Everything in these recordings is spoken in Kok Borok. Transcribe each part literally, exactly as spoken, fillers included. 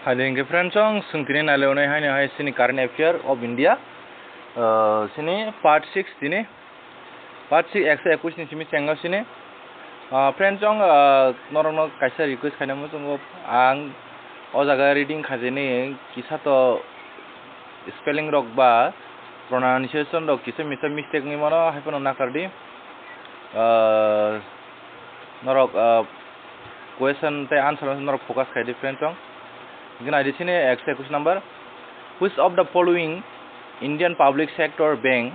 Hai de hwnkhe friends, chwng, chwng tini nailainai haino hai chini current affair of India, ah, chini part six tini, part six ekso ekush ni simi chengo chini. Ah, friends, chwng, ah, norokno kaisa request khainai muchungo, ang o jaga reading khajaini kisa to spelling rok ba pronunciation rok kisa misa mistake wngwi mano, hai phano nakardi. Ah, norok, ah, question tei answer no norok focus khai di, friends, chwng. Hingke nai di chini ekso ekush number. Which of the following Indian public sector bank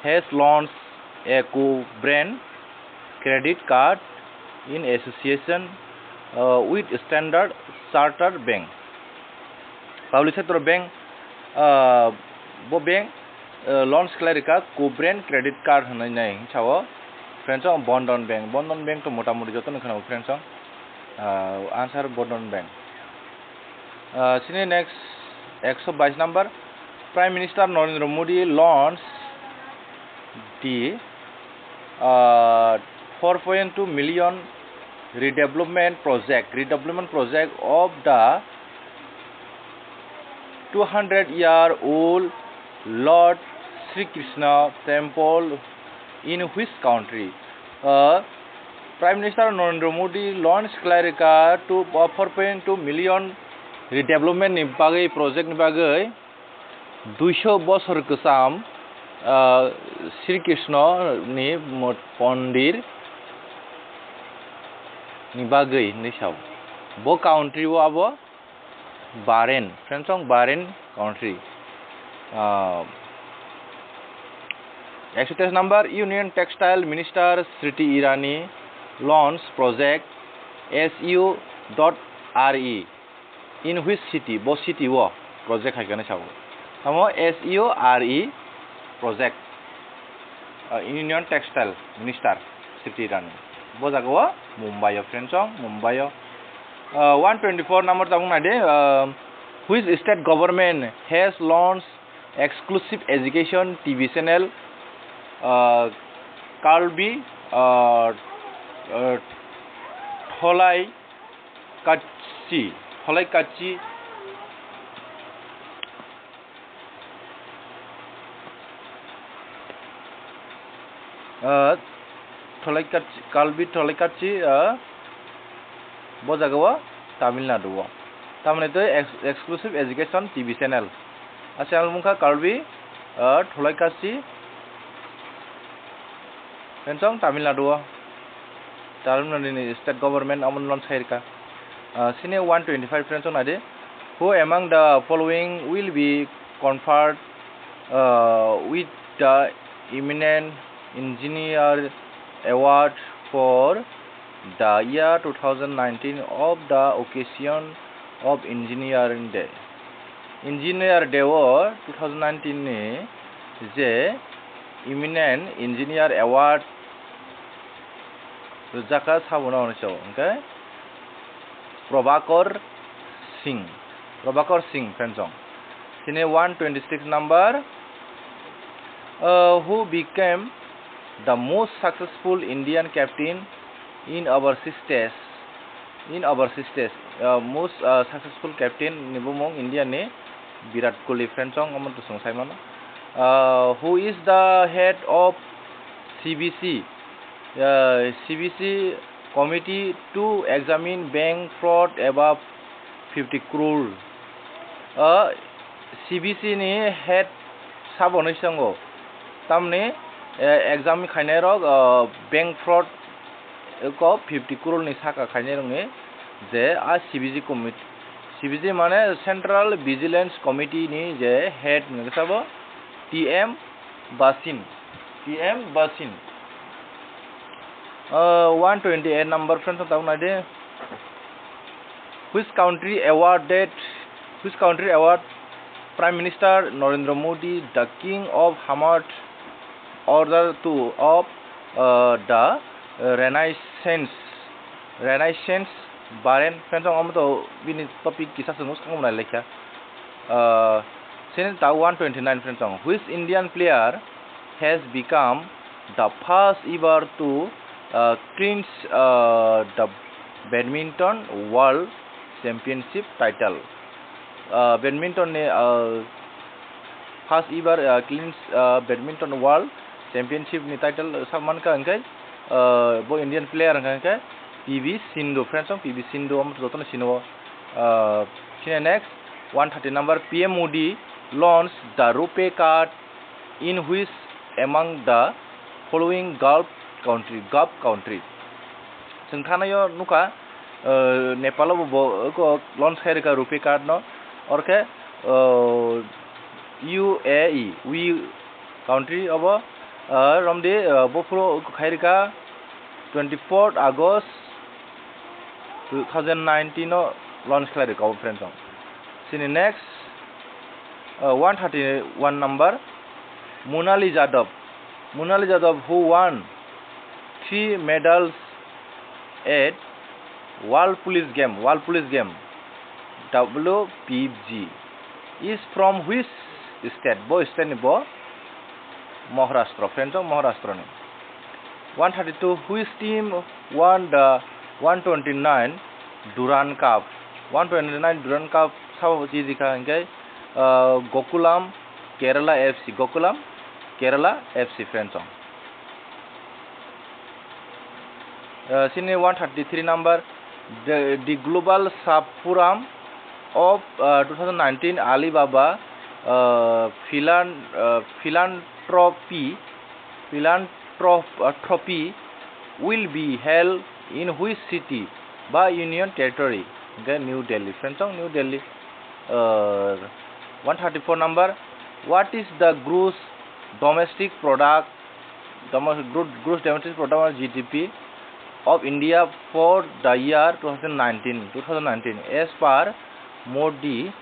has launched a co-brand credit card in association, uh, with Standard Chartered Bank? Public sector bank, ah, bo bank, ah, launch khlai rwkha co-brand credit card hwnwi nai sao, friends, o Bandhan Bank. Bandhan Bank to motamoti jotono khwnao, friends, o, ah, answer Bandhan Bank. Ah, chini next ekso bais number, Prime Minister Narendra Modi launched the, ah, four point two million redevelopment project, redevelopment project of the two hundred year old Lord Sri Krishna temple in which country? Uh, Prime Minister Narendra Modi launch khlai rwkha two, uh, four point two million redevelopment ni bagwi, project ni bagwi, duiso bosor kwcham, ah, Sri Krishna ni mo-, mondir ni bagwi hinwi sao. Bo country o abo Bahrain, friends, o Bahrain country. Ah, ekso teis number, Union Textile Minister Smriti Irani launch project S U dot R E. In which city? Bo city o project hai khe sao. Tamo S U R E project. Uh, Union Textile Minister Smriti Irani. Bo jaga o Mumbai o, friends, o Mumbai o. Uh, one twenty-four number tabuk nai de, uh, which state government has launched exclusive education T V channel, uh, Karbi, uh, uh, Tholai Kachi, Tholai Kachi, ah, Tholai Kachi, Karbi Tholai Kachi, ah, bo jaga o Tamil Nadu o. Tamoni tei ex-, exclusive education T V channel. A channel mungkha Karbi, ah, Tholai Kachi, friends, o Tamil Nadu o. Tamil Nadu ni state government amo launch khai rwkha. Ah, sini one twenty-five, friends, o nai di. Who among the following will be conferred, ah, with the eminent engineer award for the year two thousand nineteen of the occasion of Engineering Day? Engineer Day o two thousand nineteen ni je eminent engineer award rwjakha, sabo no hwnwi sao, hwnkhe Prabhakar Singh, Prabhakar Singh, friends, o. Sini one twenty-six number, uh, who became the most successful Indian captain in overseas test, in overseas test, uh, most, uh, successful captain ni bumung India ni Virat Kohli, friends, o, omo to chwng sai mano. Uh, who is the head of C B C, uh, C B C committee to examine bank fraud above fifty crore? Uh, C B C ni head sabo hwnwi swngo. Tamni, eh, exam khainai rok, ah, bank fraud ko fifty crore ni saka khainai rokni je a C B C committee, C B C mane Central Vigilance Committee ni je head hwnwi sabo T M Bhasin, T M Bhasin. Ah, one twenty-eight number, friends, tabuk nai di. Which country awarded, which country award Prime Minister Narendra Modi the King of Hamad Order to of, uh, the Renaissance, Renaissance Bahrain? Friends, ang omo to bini topic kisa se nuskang nai lekha. Uh, sini ta one twenty-nine, friends, ang. Which Indian player has become the first ever to, uh, clinch, uh, the badminton world championship title. Uh, badminton ni, uh, first ever, uh, clean, uh, badminton world championship ni title sak mankha hwnkhe, uh, bo Indian player hwnkha hwnkhe P V Sindhu. Friends, P V Sindhu omo jotono sino. Uh, sini next, one thirty number, P M Modi launched the RuPay card in which among the following Gulf country, Gulf country. Chwng thanaio nukha, uh, Nepal bo bo, uh, ko launch khai rwkha RuPay card no, orkhe, uh, U A E, U A E country obo, uh, romdi, uh, bophuru khai rwkha twenty-fourth August two thousand nineteen o launch khlai rwkha o, friends. Sini next, uh, one thirty-one number, Monali Yadav. Monali Yadav, who won three medals at World Police Game, World Police Game, W P G, is from which state? Bo state ni bo Maharashtra, friends, Maharashtra ni. One thirty-two, which team won the one twenty-nine Durand Cup? One twenty-nine Durand Cup sabo chijikha hwnkhe, uh, Gokulam Kerala F C, Gokulam Kerala F C, friends. Uh, sini one thirty-three number, the, the Global Sap Forum of, uh, two thousand nineteen Alibaba, uh, philan-, uh, philanthropy, philanthrop-, uh, trophy will be held in which city ba Union Territory? Hwnkhe New Delhi, friends, New Delhi. Uh, one thirty-four number, what is the gross domestic product, domes-, gro-, gross domestic product, G D P, of India for the year two thousand nineteen, two thousand nineteen, as per Modi,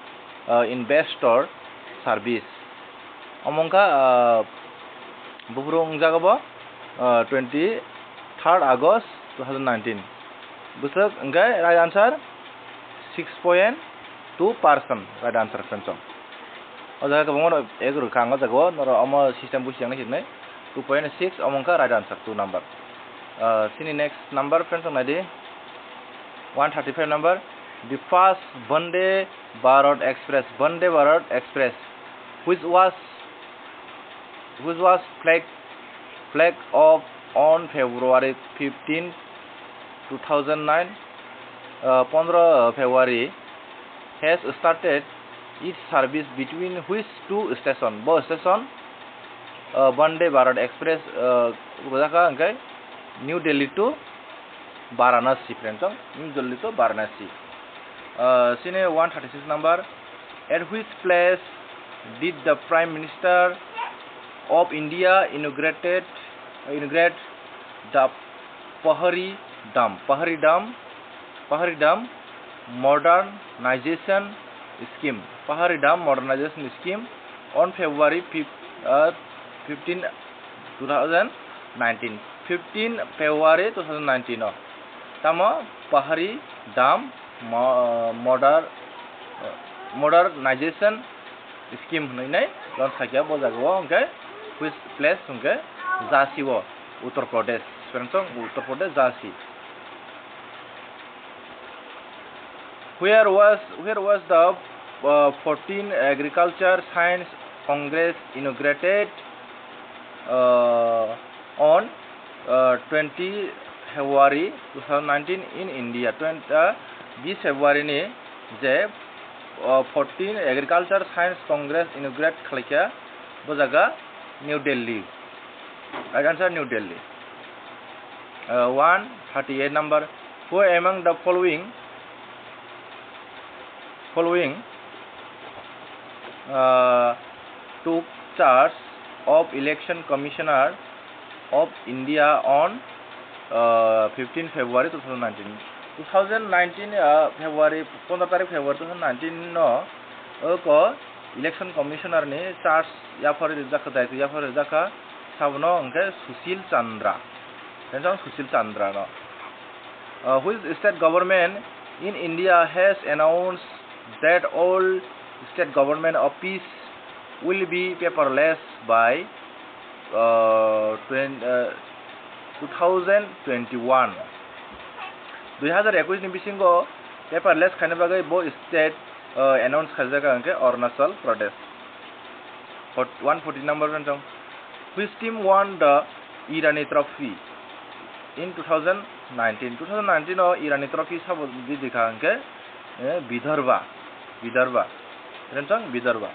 uh, Investor Service? Omo wngkha, uh, buphuru wngjago bo, uh, twenty-third August two thousand nineteen. Bwswk hwnkhe right answer six point two percent, right answer, friends. O jaga kwbangma rok ek rwkha ang o jaga o, norok omo system busi yang nai, two point six, omo wngkha right answer, two number. Uh, sini next number, friends, nai di, one thirty-five number, the first Vande Bharat Express, Vande Bharat Express, which was, which was flag, flag off on February fifteen, two thousand nine, uh, pondro February, has started its service between which two station? Bo station, uh, Vande Bharat Express, uh, rwjakha hwnkhe New Delhi to Varanasi, friends, New Delhi to Varanasi. Uh, sini one thirty-six number, at which place did the Prime Minister of India inaugurated, inaugurate the Pahari Dam, Pahari Dam, Pahari Dam modernization scheme, Pahari Dam modernization scheme on February fifth, uh, fifteen, two thousand nineteen, fifteen February two thousand nineteen o. Tamo Pahari Dam mo-, modern, uh, modernization scheme hwnwi nai launch khaikha bo jagao, hwnkhe which place hwnkhe Jhansi o, Uttar Pradesh, friends, Uttar Pradesh, Jhansi. Where was, where was the, uh, fourteen Agriculture Science Congress inaugurated, uh, on, uh, twenty February two thousand nineteen in India? Twenty, uh, bis February ni je, uh, fourteen Agriculture Science Congress inaugurate khlaikha, bo jaga New Delhi. Right answer, New Delhi. Uh, one thirty-eight number. Who among the following, following, uh, took charge of Election Commissioner of India on, uh, fifteen February two thousand nineteen? Two thousand nineteen, uh, February, pondro tarik February two thousand nineteen no, oko Election Commissioner ni charge yaphar rijak kha, daitw yaphar rijak kha, sabono hwnkhe Sushil Chandra. Attention, Sushil Chandra no. Uh, which state government in India has announced that all state government office will be paperless by, uh, twenty, uh, two thousand twenty-one? Dui hazar ekush ni bisingo Paperless khaina bagwi bo state, uh, announce khaijak ang khe Arunachal Pradesh. Fort-, one forty number friends song. Which team won the Irani Trophy in two thousand nineteen? Two thousand nineteen o Irani Trophy sabo jiti kha ang khe, eh, Vidarbha. Vidarbha. Friends song, Vidarbha.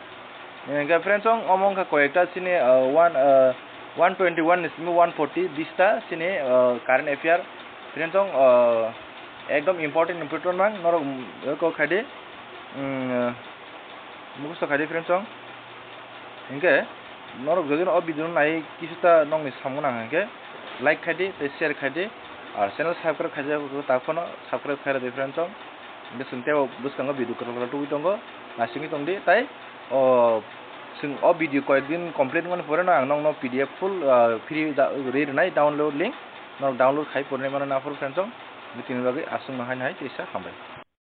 Hingke friends song, omo wngkha koyekta chini, uh, one, uh, one twenty-one ni simi one forty bista chini, uh, current affair. Friends song, uh, ekdom important, important mang norok, mm, kok khai di, mm, uh, mukhusto khai di friends song. Hingke norok jodi o video no nai kisuta nokni samung nang hingke like khai di tei share khai di, ar channel subscribe khai di, tak phano subscribe khai di friends song. Hingke chwng tei o bwskango video kwtal kwtal tubui tongo, naisingwi tong di. Tai o chwng o video koyek din complete wngmani pore no ang nokno P D F full, ah, free da-, rwi rwnai download link, norok download khai pornai mano naphuru friends song. Bini bagwi aswkno haino hai teisa hambai.